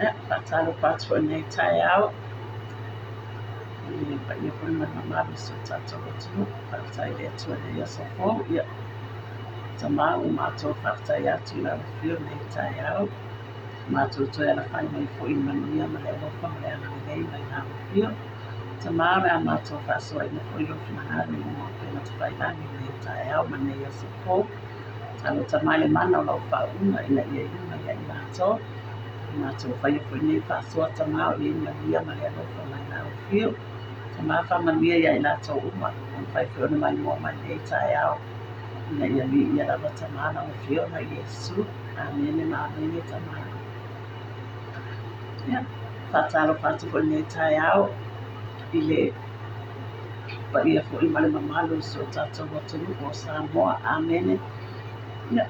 Ia, faatalofa atu foi i lenei taeao i le paia foi ma le mamalu o si o tatou atunuu. Faafetai i le Atua i lenei aso fou. Ia, Tama ua matou faafetai atu i lau Afio i lenei taeao. Matou toe alafai mai foi i le manuia ma le alofa ma le agalelei mai lau Afio. Tama, o le a matou faasoaina foi lou finagalo i luga o upega tafailagi i lenei taeao ma lenei aso fou. Alo Tama i le mana o lau faauuga ina ia iu mai ia i matou. Matou faia foi nei faasoa Tama o i ai manuia ma le alofa mai lau Afio. Tama, faamanuia ia i latou uma ua mafai foi ona maimoa mai lenei taeao ina ia viia lava Tama lau Afioga Iesu. Amene ma amene Tama. Ia, faatalofa atu foi i lenei taeao i le paia foi ma le mamalu o si o tatou atunuu o Samoa. Amene. Ia,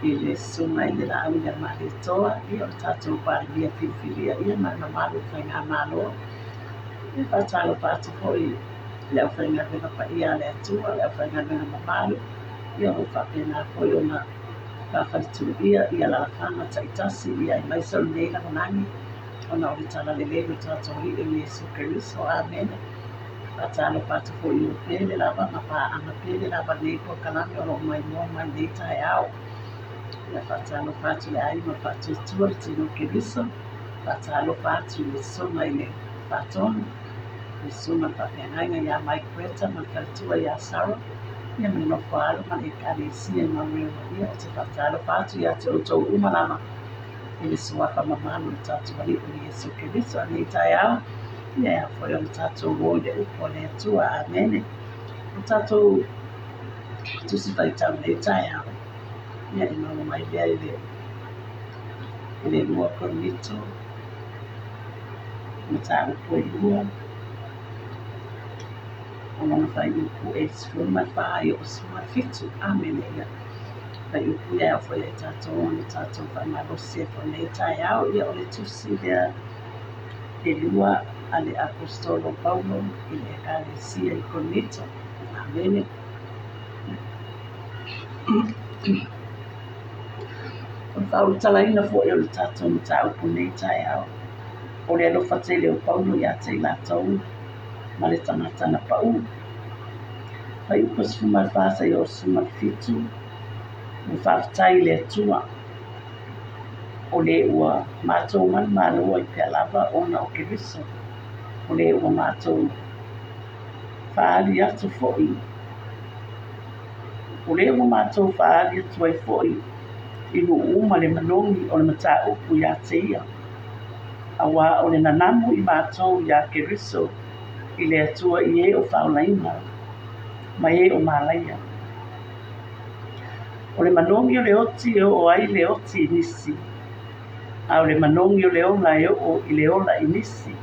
i le susuga i le Laau i le Malietoa, ia o le tatou Palemia filifilia ia ma le mamalu o le Faigamalo. Ia, faatalofa atu foi i le aufaigaluega paia a le Atua, le aufaigaluega mamalu, ia o lo o faapena foi ona faafalituia i alaalafaga taitasi, ia aemaise o lenei lalolagi ona o le talalelei o le tatou Alii o Iesu Keriso. Amene. Faatalofa atu foi i ou pele lava ma paaga pele lava i lenei polokalame o lo o maimoa mai i lenei taeao. Ia faatalofa atu i le aiga o le Faatuatua le Tino o Keriso. Faatalofa atu i le Susuga i le Faatonu, le Susuga i le Faafeagaiga ia Mike Greta ma le faletua ia Sarah, ia ma le nofo a alo ma le Ekalesia i Manurewa. Ia ou te faatalofa atu ia te outou uma lava i le suafa mamalu o le tatou Alii o Iesu Keriso i lenei taeao. Ia e ao foi ona tatou o i le upu a le Atua. Amene. O tatou Tusi Faitau i lenei taeao, ia e maua mai lea i le 2 Korinito, mataupu e 2, o lona fuaiupu e 14 e oo i le 17. Amene. Ia, fuaiupu ia e ao foi ia i tatou ona tatou faamalosi ai foi i lenei taeao. Ia, o le tusi lea e 2 a le Aposetolo o Paulo i le Ekalesia i Korinito. Amene. O le faaulutalaina foi o le tatou mataupu i lenei taeao, o le alofa tele o Paulo ia te i latou ma le tagata na pau. Fuaiupu 14 seia oo 17, ua faafetai i le Atua o le ua matou manumalo ai pea lava ona o Keriso, o le ua matou faaali atu foi O lea ua matou faaali atu ai foi i nuu uma le manogi o le mataupu ia te ia, auā o le nanamu i matou iā Keriso i le Atua i e o faaolaina ma e o malaia. O le manogi o le oti e oo ai le oti i nisi, a o le manogi o le ola e oo i le ola i nisi.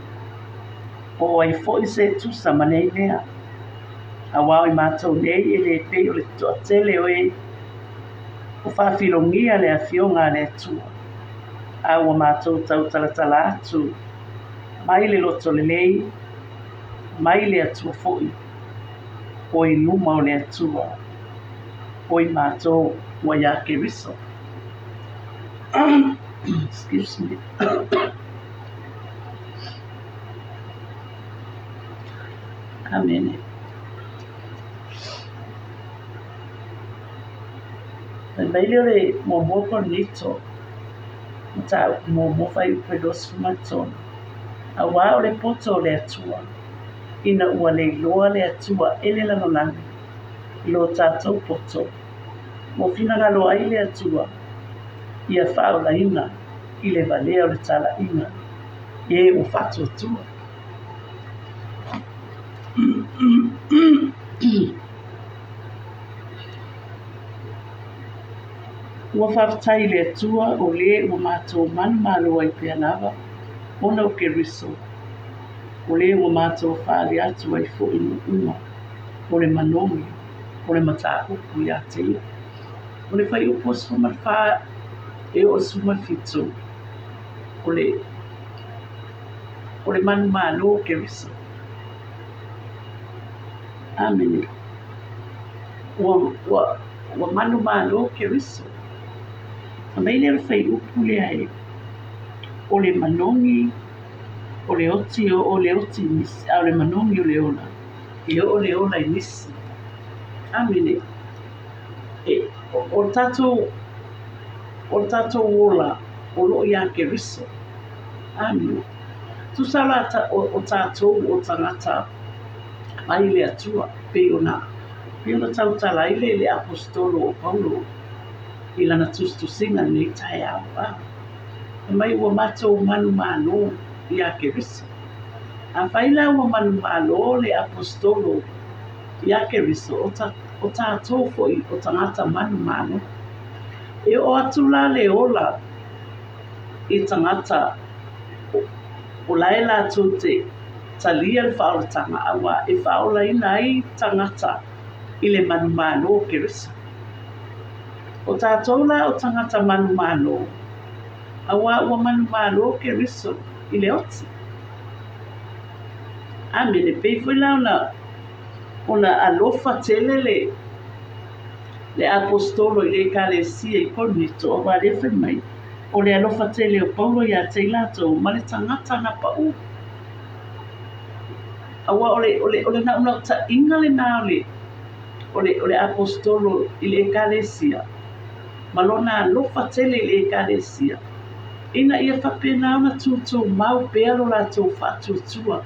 Po o ai foi se tusa ma nei mea? Auā o i matou nei e le pei o le toatele o e o faafilogia le Afioga a le Atua, a ua matou tautalatala atu mai le loto lelei, mai le Atua foi, o i luma o le Atua, o i matou ua iā Keriso. Excuse me. Amene. Fai mai lea o le muamua Korinito, mataupu muamua fuaiupu e 23, Auā o le poto o le Atua, ina ua le iloa le Atua e le lalolagi i lo tatou poto, ua finagalo ai le Atua ia faaolaina i le valea o le talaiga e ua faatuatua. Ua faafetai i le Atua o lē ua matou manumalo ai pea lava ona o Keriso, o lē ua matou faaali atu ai foi i nuu uma o le manogi o le mataupu ia te ia. O le fuaiupu 14 e oo i le 17, o le O le manumalo o Keriso. Amene. Ua, ua, ua manumalo Keriso. Fai mai lea o le fuaiupu lea e O le manogi o le oti e oo le oti i nisi, a o le manogi o le ola, e oo le ola i nisi. Amene. E, o, o tatou, o tatou ola o loo iā Keriso. Amene. Tusa la ta, o, o tatou o tagata mai le Atua, pei ona, pei ona tautala ai le, le Aposetolo o Paulo i lana tusitusiga i lenei taeao. A. Fai mai ua matou manumalo iā Keriso. Afai la ua manumalo le Aposetolo iā Keriso, o, ta, o tatou foi o tagata manumalo. E oo atu la le ola i tagata o, o la e latou te talia le faaolataga, auā e faaolaina ai tagata i le manumalo o Keriso. O tatou la o tagata manumalo, auā ua manumalo Keriso i le oti. Amene. Pei foi la ona, ona alofa tele le, le Aposetolo i le Ekalesia i Korinito, auā lea fai mai, o le alofa tele o Paulo iā te i latou ma le tagata na paʻū. Auā o le, o le, o le naʻunaʻutaʻiga lenā o le, o le, o le Aposetolo i le Ekalesia, ma lona alofa tele i le Ekalesia, ina ia faapena ona tūtūmau pea lo latou faatuatua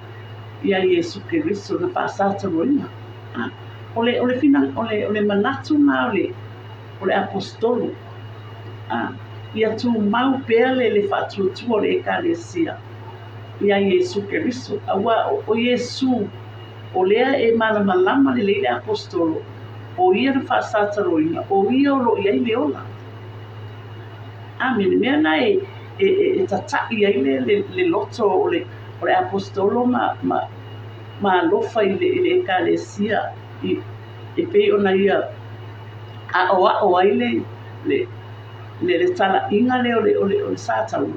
iā Iesu Keriso na faasataloina. A, o le, o le fina, o le, o le manatu na o le, o le Aposetolo, a, ia tumau pea le, le faatuatua o le Ekalesia iā Iesu Keriso. Auā, o, o Iesu, O lea e malamalama lelei le Aposetolo, o ia na faasataloina, o ia o lo o i ai le ola. Amene. Mea na e, e, e, e tataʻi ai le, le, le loto o le, o le Aposetolo ma, ma, ma alofa i le, i le Ekalesia, i, e pei ona ia aʻoaʻo ai le, le, le, le talaʻiga lea o le, o le, o le Sataulo.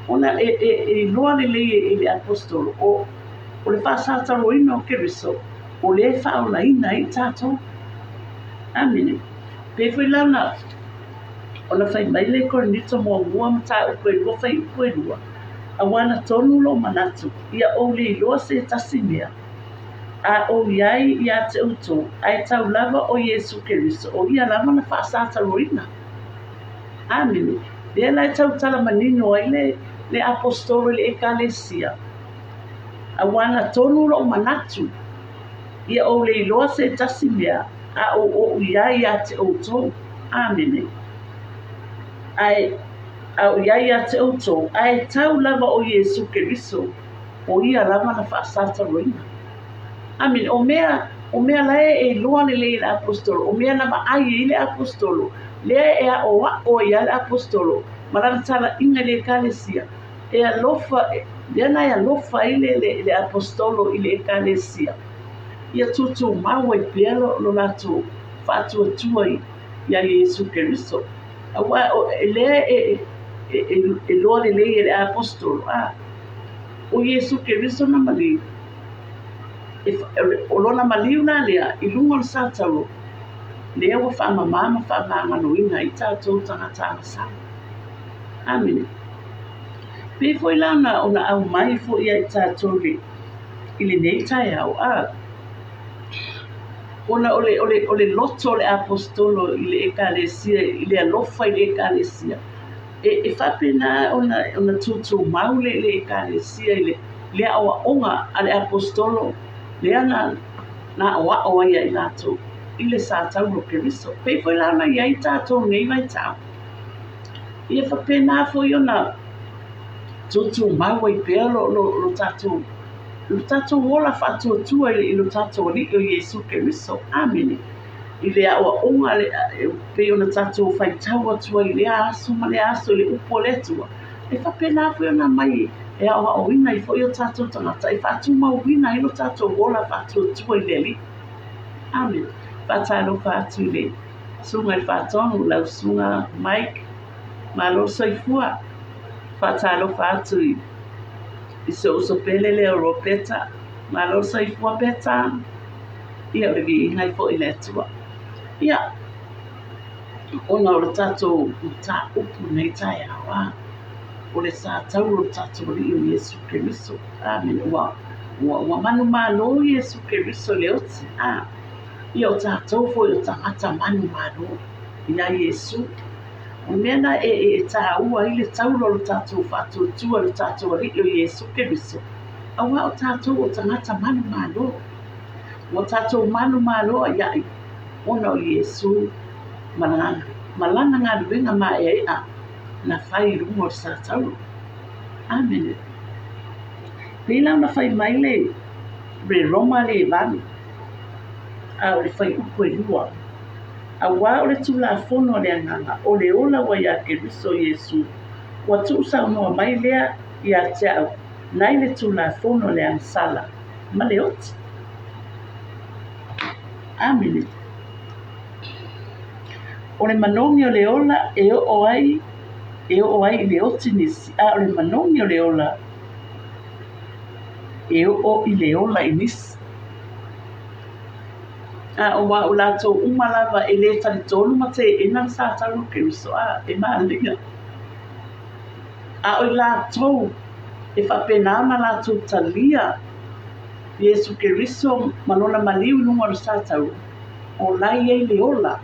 Ona e, e, e iloa lelei e, e le Aposetolo, o, O le faasataloina o Keriso, o lea e faaolaina ai tatou. Amene. Pei foi la ona, ona fai mai le Korinito muamua mataupu e lua fuaiupu e lua, auā na tonu lou manatu, ia ou le iloa se tasi mea, a ou i ai iā te outou, ae tau lava o Iesu Keriso, o ia lava na faasataloina. Amene. Lea la e tautala manino ai le, le Aposetolo i le Ekalesia, Auā na tonu lou manatu, ia ou le iloa se tasi mea, a ou oʻu i ai iā te outou. Amene. Ae, a ou i ai iā te outou, ae tau lava o Iesu Keriso, o ia lava na faasataloina. Amene. O mea, o mea la e iloa lelei e le Aposetolo, o mea na vaai ai le Aposetolo, lea e aʻoaʻo ai lava le Aposetolo ma lana talaʻiga i le Ekalesia, E alofa, lea na e alofa ai le, le, le Aposetolo i le Ekalesia, ia tūtūmau ai pea lo, lo latou faatuatua i, iā Iesu Keriso. Auā, o, e lea e, e, e, e loa lelei e le Aposetolo, a, o Iesu Keriso na maliu, e, o lona maliu la lea i luga o le satauro, lea ua faamamā ma faamagaloina ai tatou tagata agasala. Amene. Pei foi la ona, ona aumai foi ia i tatou le, i lenei taeao, a, ona o le, o le, o le loto o le Aposetolo i le Ekalesia, i le alofa i le Ekalesia, e, e faapena ona, ona tūtūmau le, le Ekalesia i le, le aʻoaʻoga a le Aposetolo, lea na, na aʻoaʻo ai ia i latou i le satauro o Keriso. Pei foi la ona i ai tatou nei vaitau. Ia faapena foi ona tūtūmau ai pea lo, lo, lo tatou lo tatou ola faatuatua i, i lo tatou Alii o Iesu Keriso. Amene. I le aʻoaʻoga le, e pei ona tatou faitau atu ai i lea aso ma lea aso i le upu a le Atua, e faapena foi ona aumai e aʻoaʻoina ai foi o tatou tagata e faatumauina ai lo tatou ola faatuatua i le Alii. Amene. Faatalofa atu i le Susuga i le Faatonu, lau Susuga Mike, malo le soifua. Faatalofa atu i, i si ou uso pele lea o Ropeta, malo le soifua Peta. Ia, o le viiga ai foi i le Atua. Ia, ona o le tatou mataupu i lenei taeao, a, o le sa taua o le tatou Alii o Iesu Keriso. Amene. Ua, ua, ua manumalo Iesu Keriso i le oti. A, ia o tatou foi o tagata manumalo ia Iesu. O le mea na e, e, e tāua ai le taula o le tatou faatuatua i le tatou Alii o Iesu Keriso, auā o tatou o tagata manumalo. Ua tatou manumalo ai ona o Iesu ma lana, ma lana galuega maeaea na fai i luga o le sa taula. Amene. Pei la ona fai mai le le Roma le 8, a o le fuaiupu e 2, Auā o le Tulafono a le Agaga, o le ola ua iā Keriso Iesu, ua tuusaunoa mai lea ia te au, nai le Tulafono a le agasala ma le oti. Amene. O le manogi o le ola e oo ai e oo ai i le oti nisi, a o le manogi o le ola e oo i le ola i nisi. A ua o latou uma lava e lē talitonu ma teena le sa talu o Keriso, a e malia. A o i latou e faapena ona latou talia Iesu Keriso ma lona maliu i luga o le sa taua, o la e i ai le ola.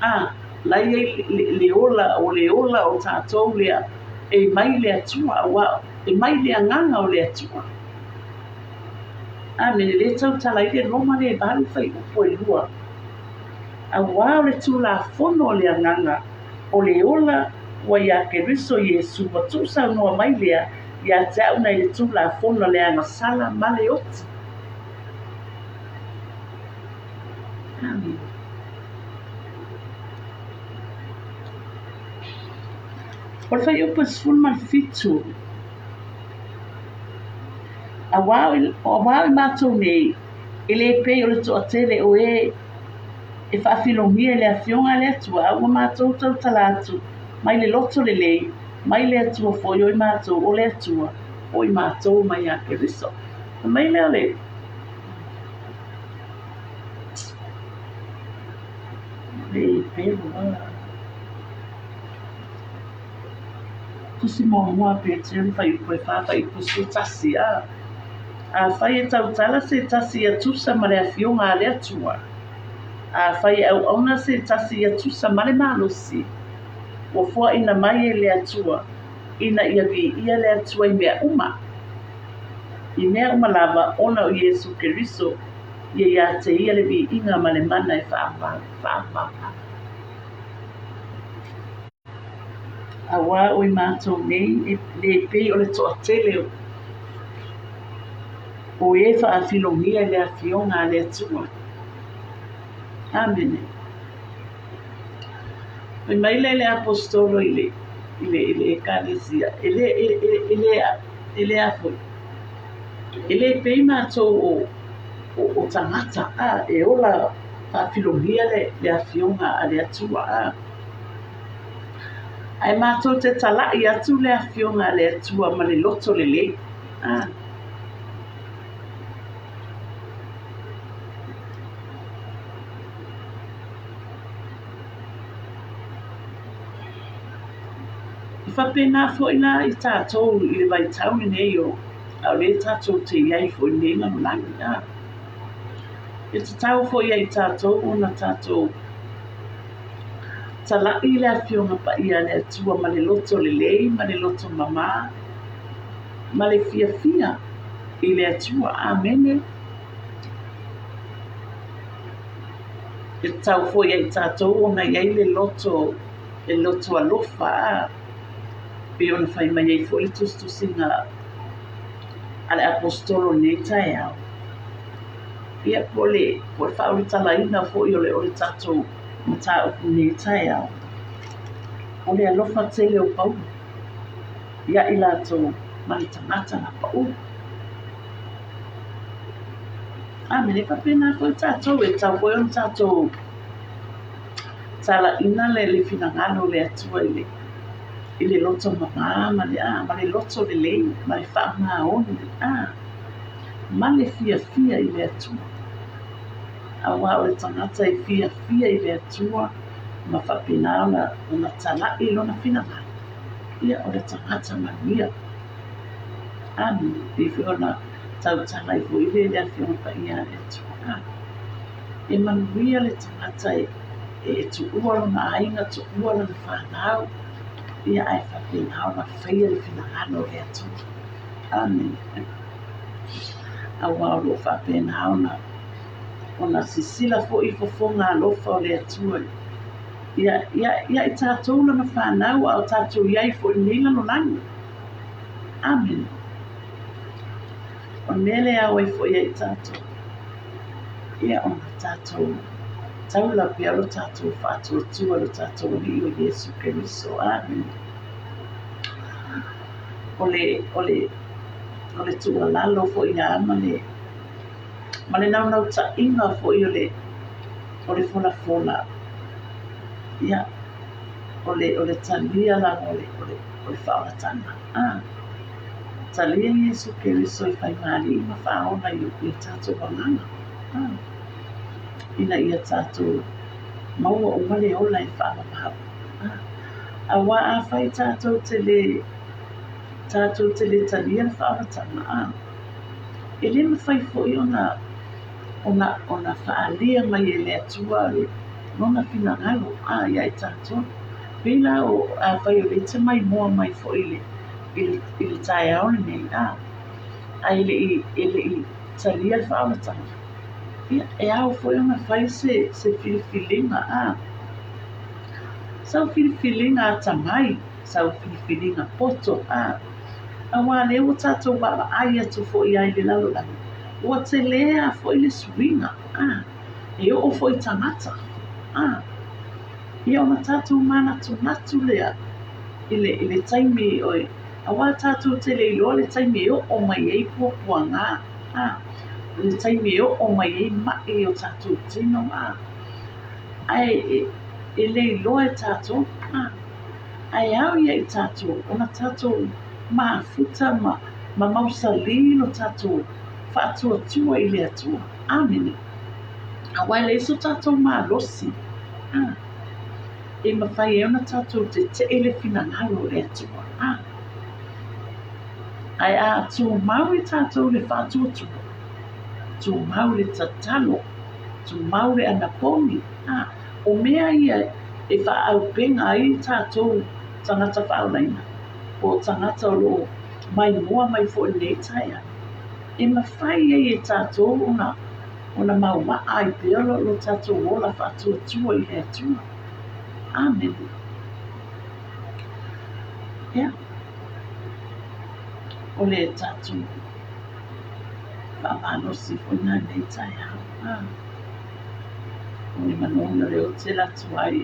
A, la e i ai le, le ola, o le ola o tatou lea e mai le Atua, aua e mai le agaga o le Atua. Amene, lea e tautala ai le Roma le 8 fuaiupu e 2. Auā o le Tulafono o le Agaga, o le ola ua iā Keriso Iesu ua tuusaunoa mai lea ia te au nai le Tulafono a le agasala ma le oti. Amene. O le fuaiupu e 17, Auā o i matou nei, e le pei o le toatele o e e faafilogia i le Afioga a le Atua, a ua matou tautala atu mai le loto lelei, mai le Atua foi o i matou o le Atua o i matou mai ia Keriso. Fai mai lea o le le pelu a. Tusi muamua a Peteru fuaiupu e 4 fuaiupu 11 a. Afai e tautala se tasi ia tusa ma le Afioga a le Atua, afai e auauna se tasi ia tusa ma le malosi, ua foaina mai e le Atua, ina ia viia le Atua i mea uma, i mea uma lava ona o Iesu Keriso, ia ia te ia le viiga ma le mana e faavavau. Auā o i mātou nei e le pei o le toatele o e faafilogia i le Afioga a le Atua. Amene. Fai mai lea le Aposetolo i le, i le, i le Ekalesia, e le, e, e, e le, e le a foi, e le pei mātou o, o, o tagata, a, e ola faafilogia le, le Afioga a le Atua, a. Ae matou te talaʻi atu le Afioga a le Atua ma le loto lelei. A. E faapena foi la i tatou i le vaitau lenei o a o lea tatou te i ai foi i lenei lalolagi. A. E tatau foi ia i tatou ona tatou Talaʻi le Afioga Paia a le Atua ma le loto lelei ma le loto mamā ma le fiafia i le Atua. Amene. E tatau foi ia i tatou ona i ai le loto, le loto alofa, a, pei ona fai mai ai foi le tusitusiga a le Aposetolo i lenei taeao. Ia, po o le, po o le faaulutalaina foi o le, o le tatou mataupu i lenei taeao, o le alofa tele o Paulo ia i latou ma le tagata na paʻu. Amene, e faapena foi tatou, e tatau foi ona tatou talaina le, le finagalo o le Atua i le, i le loto mamā ma le, a, ma le loto lelei ma le faamaoni, a, ma le fiafia i le Atua. Auā o le tagata e fiafia i le Atua ma faapena ona, ona talaʻi lona finagalo. Ia, o le tagata manuia. Amene. E pei foi ona tautala ai foi le Afioga Paia a le Atua. E manuia le tagata e tuua lona aiga, tuua lona fanau, ia ae faapena ona faia le finagalo o le Atua. Amene. Aua o lo o faapena ona ona sisila foi fofoga alofa o le Atua ia, ia, ia i tatou lana fanau a o tatou i ai foi i lenei lalolagi. Amene. O le mea lea e ao ai foi ia i tatou, ia ona tatou taula pea lo tatou faatuatua i lo tatou Alii o Iesu Keriso. Amene. O le, o le, o le tuualalo foi ia ma le, ma le naunautaiga foi o le, o le folafola, ia, o le, o le talia lava o le, o le, o le faaolataga. Ah, talia Iesu Keriso e fai ma Alii ma faaola i o tatou agaga. Ah, ina ia tatou maua uma le ola e faavavau. Ah, aua afai tatou te le tatou te le talia le faaolataga, ah, e le mafai foi ona ona ona faaalia mai e le Atua le lona finagalo ah, ia i tatou. Pei la o afai o lea e te maimoa mai foi i le i le i le taeao lenei, ah, ae le i e le i talia le faaolataga, ia e ao foi ona fai se se filifiliga ah, sau filifiliga atamai, sau filifiliga poto ah, aua o lea ua tatou vaavaai atu foi lava i le lalolagi, ua tele lava foi le suiga ah, e oo foi i tagata ah. Ia ona tatou manatunatu lea i le, i le taimi o, aua tatou te le iloa le taimi e oo mai ai puapuaga, a, le taimi e oo mai ai maʻi i o tatou tino, a, ae e, e le iloa e tatou, a, ae ao ia i tatou ona tatou mafuta ma, ma mausali lo tatou faatuatua i le Atua. Amene. Aua e leai so tatou malosi, a, e mafai ai ona tatou tetee le finagalo o le Atua. A, ae a tumau i tatou le faatuatua, tumau le tatalo, tumau le anapogi, a, o mea ia e faaauupega ai tatou tagata faaolaina, po o tagata o lo o maimoa mai foi i lenei taeao, e mafai ai e tatou ona ona mauaa ai pea lo, lo tatou ola faatuatua i le Atua. Amene. Ia, o le tatou faamalosi foi lena i lenei taeao. Ah, o le manogi o le ote la atu ai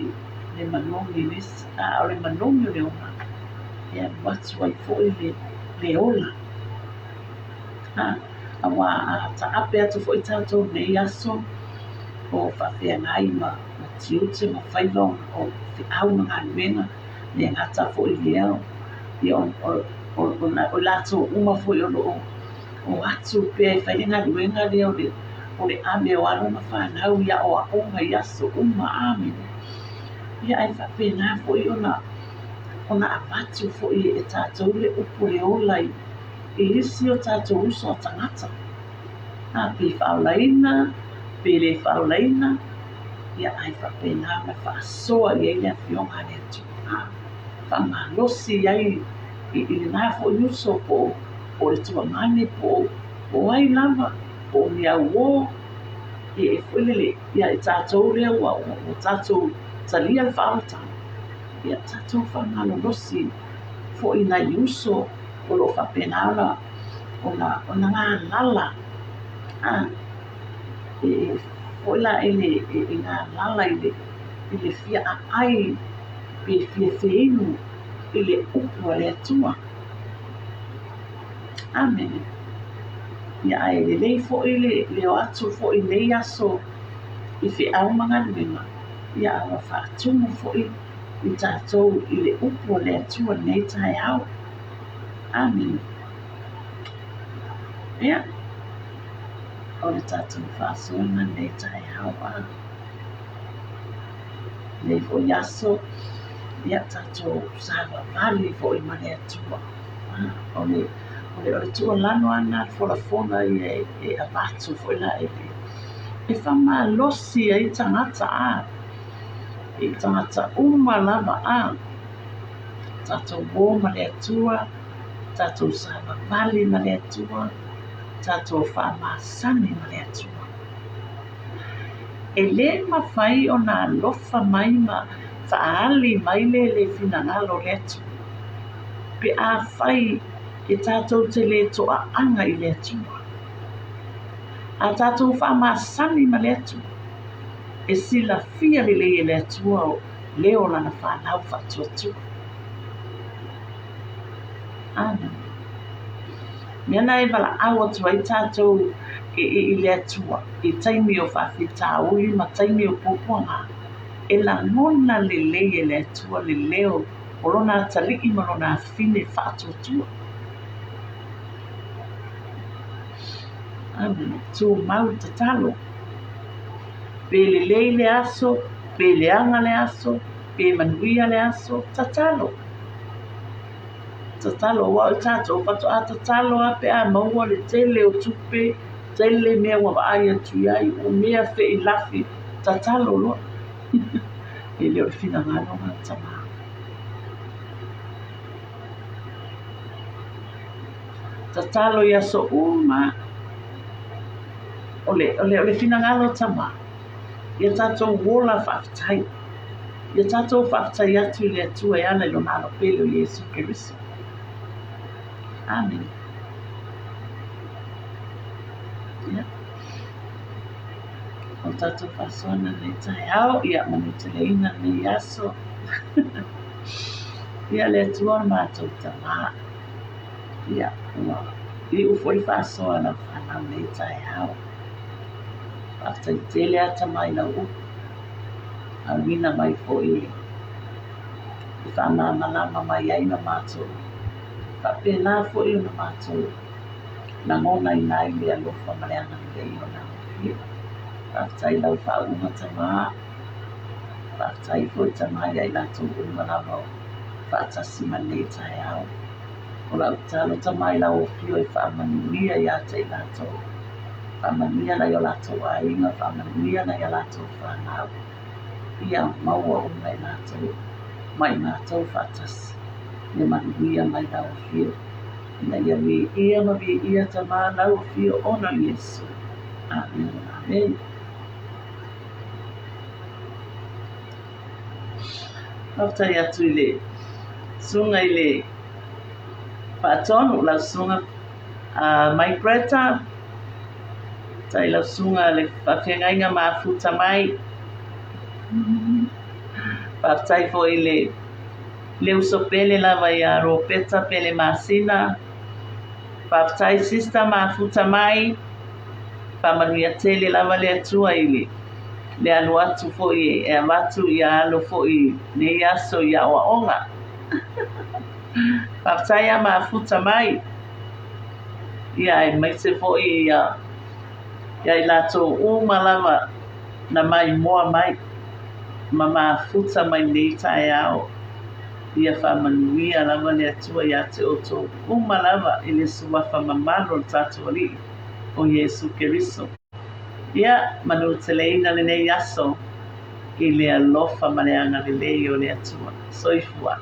le manogi le isi, a o le manogi o le ola, e alu atu ai foi le, le ola. Ah, aua a taape atu foi tatou i lenei aso o faafeagai ma, ma tiute ma faiva o, o feau ma galuega, le gata foi i lea, ia o, o, o, o, o latou uma foi o lo o o atu pea e fai le galuega lea o le, o le ave o alo ma fanau i aoaoga i aso uma. Amene. Ia ae faapena foi ona, ona avatu foi e tatou le upu o le ola i, i isi o tatou uso a tagata. A, pe faaolaina, pe le faaolaina, ia ae faapena ona faasoa i ai le Afioga a le Atua. Faamalosi i ai i, i lena foi uso po o, po o le tuamane, po o, po o ai lava, po o ni auō, e, e foi lele, ia i tatou lea ua, ua, ua tatou talia le faaolataga, ia tatou faamalolosi foi i nai uso o lo o faapena ona, ona, ona galala, a, e, e foi la ele e, e galala i le, i le fia aai pe fia feinu i le upu a le Atua. Amene. Ia ae lelei foi le, le o atu foi i nei aso i feau ma galuega, ia a ua faatumu foi i tatou i le upu a le Atua i lenei taeao. Amene. Ia, o le tatou faasoaina lenei taeao, a. Lenei foi aso, Ia tatou savavali foi ma le Atua. O le, o le, o le tuualalo lava lena le folafoga ia e, e avatu foi la e le, e faamalosi ai tagata a, i tagata uma lava a, tatou o ma le Atua, tatou savavali ma le Atua, tatou faamasani ma le Atua. E lē mafai ona alofa mai ma faaali mai le le finagalo o le Atua pe afai e tatou te lē toaaga i le Atua. A tatou faamasani ma le Atua, e silafia lelei e le Atua leo o Lana fanau faatuatua. Amene. Mea na e valaau atu ai tatou i, i, i le Atua i taimi o faafitauli ma taimi o puapuaga, e lagona lelei e le Atua le leo o lona atalii ma lona afine faatuatua. Amene. Tumau le tatalo. Pe lelei le aso, pe leaga le aso, pe manuia le aso, tatalo. Tatalo, aua o tatou faatoa tatalo lava pe a maua le tele o tupe, tele mea ua vaai atu i ai, ua mea feilafi, tatalo loa. E le o le finagalo lena o tama. Tatalo i aso uma, o le, o le, o le finagalo o tama, ia tatou ola faafetai. Ia tatou faafetai atu i le Atua e ala i Lona Alo pele o Iesu Keriso. Amene. Ia. O tatou faasoana lenei taeao, ia manuteleina lenei aso. Ia le Atua o le matou Tama. Ia, ua iu foi le faasoa a lau fanau lenei taeao. Faafetai tele ata mai lau upu. Auina mai foi e faamalamalama mai ai ma matou. Faapena foi ona matou lagonaina ai le alofa ma le agalelei o lau Afioga. Faafetai i lau faauuga Tama. Faafetai foi Tama ia i latou uma lava o faatasi ma lenei taeao. O lau tatalo Tama i lau Afio e faamanuia ia te i latou. Faamanuia nai o latou aiga, faamanuia nai a latou fanau. Ia maua uma e latou ma i matou faatasi le manuia mai lau Afio. Ina ia viia ma viia Tama lau Afio ona o Iesu. Amene. Amene. Faafetai atu i le susuga i le faatonu, lau susuga Mike Bretta, faafetai i lau susuga le faafeagaiga mafuta mai. Faafetai foi i le le uso pele lava ia Ropeta Pele Masina. Faafetai sister mafuta mai. Faamanuia tele lava le Atua i le le alu atu foi e avatu ia alo foi nei aso i aoaoga. Faafetai a mafuta mai. Ia aemaise foi ia ia i latou uma lava na maimoa mai ma mafuta mai nei taeao. Ia faamanuia lava le Atua ia te outou uma lava i le suafa mamalu o le tatou Alii o Iesu Keriso. Ia manuteleina lenei aso i le alofa ma le agalelei o le Atua. Soifua.